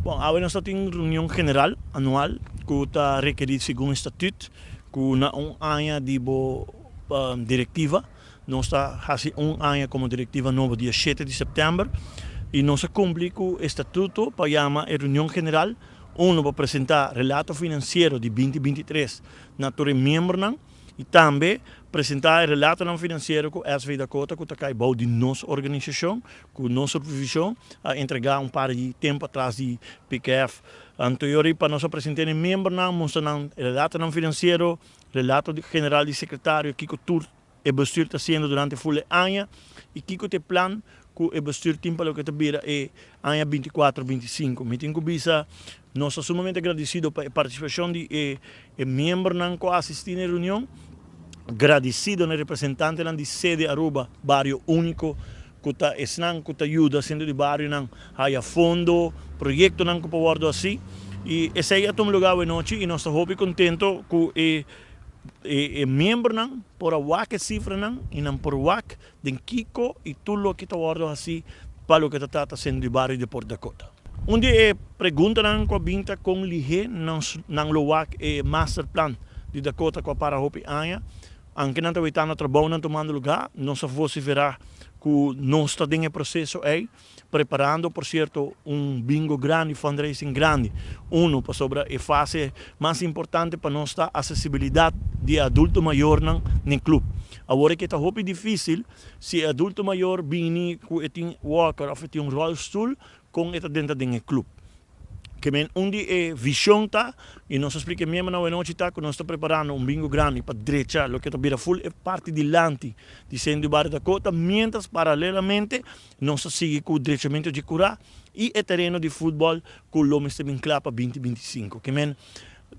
Bon, awe nos tin reunion general anual ku ta rekerí segun statuut, ku na un aña di bo direktiva. Nos ta hasi un aña komo direktiva nobo dia 7 di sèptèmber i nos a kumpli ku statuto pa yama e reunion general, uno pa presentá relato finansiero di 2023 na tur e miembronan i tambe presentá e relatonan finansiero ku SV Dakota, ku ta kai bou di nos organisashon, ku nos supervishon, a entregá un par di tempu atras di PKF. Anto yori pa nos a presentá e miembronan, mustra nan relatonan finansiero, relato general di sekretario, kiko tur e bestuur ta hasiendo durante full aña i kiko ta e plan ku e bestuur tin pa loke ta bira e aña 24-25. Mi tin ku bisa, nos ta sumamente agradesido pa e partisipashon di e miembronan ku a asistí na e reunion, gradesido na e representantenan di Sede Aruba, Bario Úniko, ku ta esnan ku ta yuda sentro di barionan haya fondo, proyektonan ku por wòrdu hasi. I esei a tuma lugá awe nochi i nos ta hopi kontento ku e miembronan por a wak e sifranan i nan por wak den kiko i tur loke ta wòrdu hasi pa loke ta trata sentro di bario di Port Dakota. Un di e preguntanan ku a bin ta kon lihé nan lo wak e masterplan di Dakota ku a para hopi aña. Anke nan ta wetando trabounan tumando lugá, nos a vosiferá ku nos ta den e proseso ei, preparando por sierto un bingo grandi, fundraising grandi. Uno, pasobra e fase mas importante pa nos ta asesibilidat di e adulto mayornan n'e club. Awor e ke ta hopi difísil si e adulto mayor bini ku e tin walker òf e tin un rolstoel, kon e ta drenta den e club. Ke men un di e vision ta, i nos a splika e miembronan awe nochi ta, ku nos ta preparando un bingo grandi pa drecha loke ta bira ful e parti dilanti di Centro di Bario Dakota, mientras paralelamente nos ta sigui ku drechamentu dje kurá i e tereno di futbòl ku lo mester bin kla pa 2025. Ke men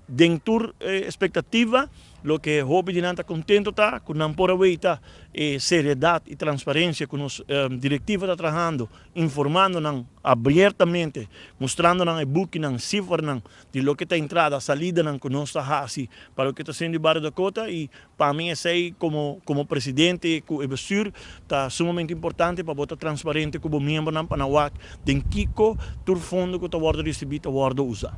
den tur espektativa, loke hopi di nan ta kontento ta ku nan por a weita e seriedat i transparensia ku nos direktiva ta trahando, informando nan abiertamente, mustrando nan e bukinan, sifernan di loke ta entrada, salidanan ku nos ta hasi pa loke ta sendo di Bario Dakota i pa mi esei komo komo presidente ku e bestuur ta sumamente importante pa bo ta transparente ku bo miembronan pa nan wak den kiko tur fondo ku ta wòrdu risibí ta wòrdu usá.